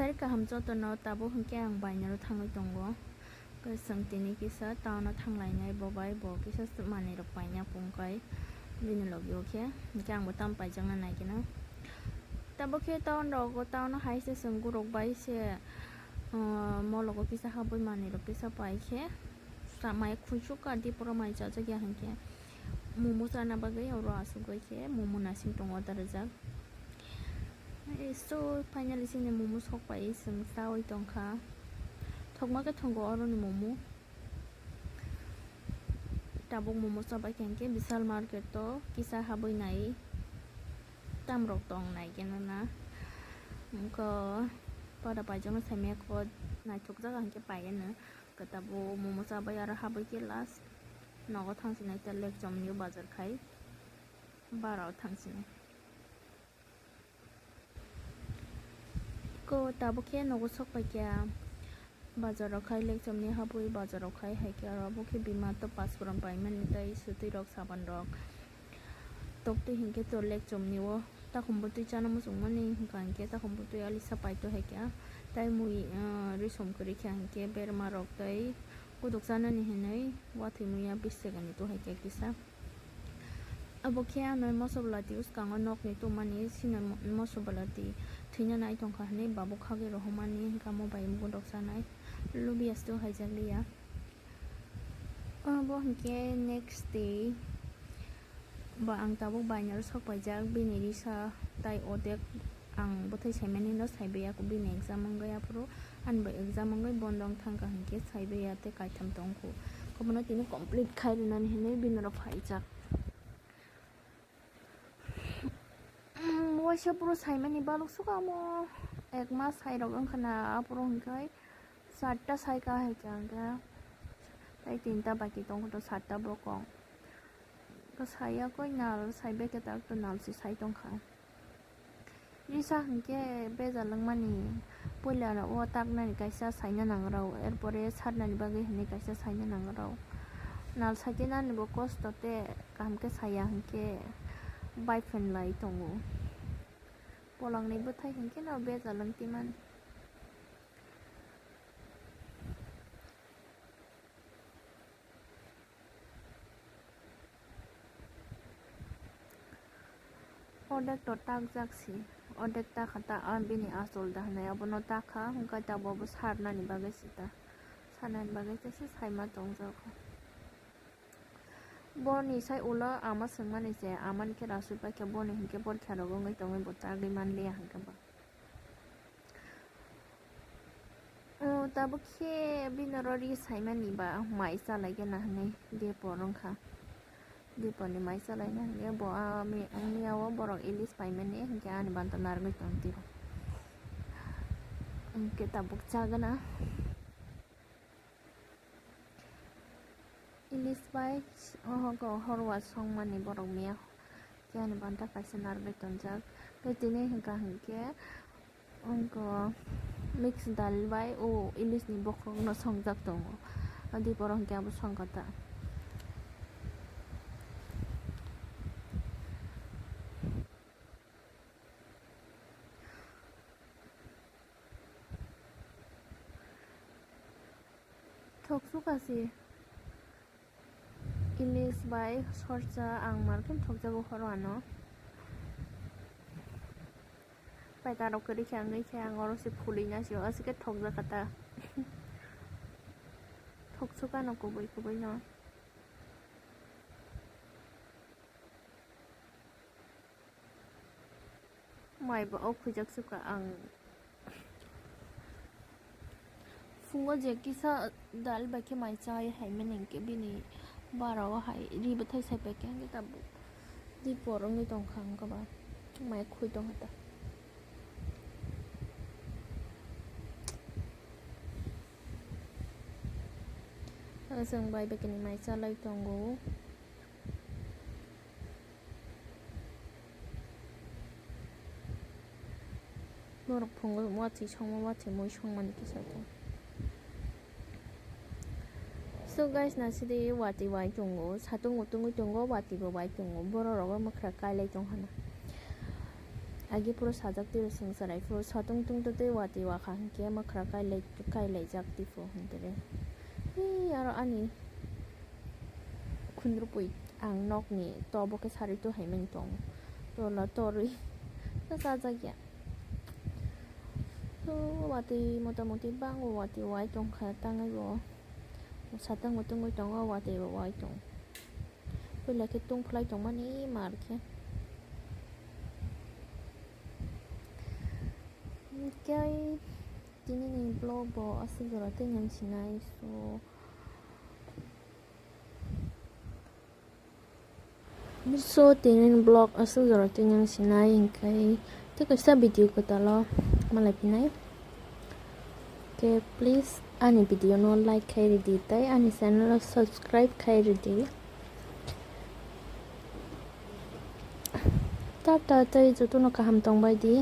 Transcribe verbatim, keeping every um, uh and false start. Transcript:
Tei kaham jotono tabuk hwnkhe ang bainero thangwi tongo. Khe chwng tini kisa town o thanglainai bo bai bo kisa manwi rok paina pungkai bini logi o khe hwnkhe ang bo tamo paijakna nai khe no. Tabuk khe town rogo town o hai se chwng guruk bai se, ah, mologo kisa habwi manwi rok kisa pai khe mai khusuk ka diporo mai chajak ya hwnkhe momo chana bagwi oro asugwi khe momo nasing tongo da rijak. So finally chini momo sok pai chwng chawi tongkha. Thokma khe thongo oroni momo. Tabuk momo chabai khe hwnkhe Vishal market o kisa habwi nai tam rok tong nai khe no na. Wngkha pada paijak no saimaya kho naithok jaga hwnkhe pai ano. Khe tabuk momo chabai aro habwi khe last nogo thang sinai tel lek chomni o bazar khai bara o thang sinai. Ko tabuk khe nogo sok pai kha bazar rok khai lek chomni habwi bazar rok khai hai khe aro abo khe bima to pasporom paimani tei sutwi rok saban rok toktwi hinkhe to lek chomni o takhum bwtwi chana muchungmani hwnkha hinkhe takhum bwtwi alisa paito hai kha tei mui, ah, risom kwrwi kha hinkhe berma rok tei kutuk chanani hinwi wathwi muya bish segani to hai khe kisa. Abo khe ano moso bwlati bwskango nokni tongmani sino mo-, moso bwlati thwina nai tongkha hwnwi babuk khagwi rohormani hwnkha mo bai mukundok chanai lubiya sto haijakliya. Abo hwnkhe next day ba ang tabuk bainero sok paijak bini risa tai odek. Ang bwthai saimani no saibai ya, bini exam wngwi aphuru ani bai exam wngwi bondo wng thangkha hinkhe saibai ya tei kaitham tongkhu. Obono tini complete khai rwnani hinwi bini oro phaijak. Waisa phuru saimani balok sukha omo ek mas sairok wngkha na aphuru hinkhe charta saikha hai khe ang khe tei tinta baki tongkha to satta bokong. Khe saiya koi nal saibai khe tak to nal se sai tongkha. Risa hinkhe bejal wngmani puila o taknani kaisa saina nangrao, erpore sarnani bagwi hinwi kaisa saina nangrao. Nal sakinani bo kosto tei kaham khe saya hinkhe bai phenlai tongo. Polangni bwthai hinkhe no bejal wng timani. Ordek to takjak si, ordek takha ta, ah, bini achol da hinwi abono takha, hwnkhe tabuk bo sarnani bagwi si ta, sarnani bagwi khe se saima tongjak. Boni sai ulo ama swngmani se, amani khe rasui paikha, boni hinkhe porikha rok wngwi tongwi bo chagwi manliya hinkhe ba. O, tabuk khe bini oro ri saimani ba mai chalaigena hinwi depor wngkha. Deporni mai chalaina hinwi bo a mi-, miya o borok ilis paimani hinkhe ani banta narwgwi tong tiro. Hinkhe tabuk chagana. Ilis bai, oho, go, horwa songmani borok miya. Khe ani banta kaisa narwgwi tonjak. Tei tini hinkha hinkhe, wngkha mix dal bai o ilisni bokhorokno songjak tongo. Adi borok hinkhe abo songkha ta. Thok sukha se. Ilis bai sorsa ang markhe thokjago horo ano. Paita rok kwrwi khe wngwi khe ang oro se phulwi na sio aswk khe thokjakha ta. Thok sukha no kubui kubui no. Mai ba o khujak sukha ang. Phungo je kisa dal bai khe mai chai hai mani hinkhe bini bara o hai ri bwthai sai pai khe hinkhe tabuk di por wngwi tongkha hinkhe ba mai khui tongkha ta. Chwng bai bai khe ni mai chalai tongo. Borok phungo watwi songma watwi mui songmani kisa tongo. So guys, nasidi watwi wai tongo, satung bo tungwi tongo, watwi bo wai tongo, borok rogo mwkhra kailai tong hana. Agi puro sajak tiro sengsarai puro satung tung to tei watwi wakha hinkhe mwkhra kailai, kailaijak tipo hintere. Hei, aro ani khundrupui ang nokni tobo khe sari tu haimani tongo. Tola torwi ta chajakya. To watwi motamoti bango watwi wai tongkha tangwi bo. Satang bo tungwi tongo, watwi bo wai tongo. Puila khe tungphlai tongmani mar khe. Hinkhe tinini vlog bo aswk jora tei nang sinai, so, so tinini vlog aswk jora tei nang sinai, hinkhe tei kaisa video kwtalo malai phinai. Khe please ani video no like khai ridi tei ani channel o subscribe khai ridi. Tata tei jotono kaham tongbai di.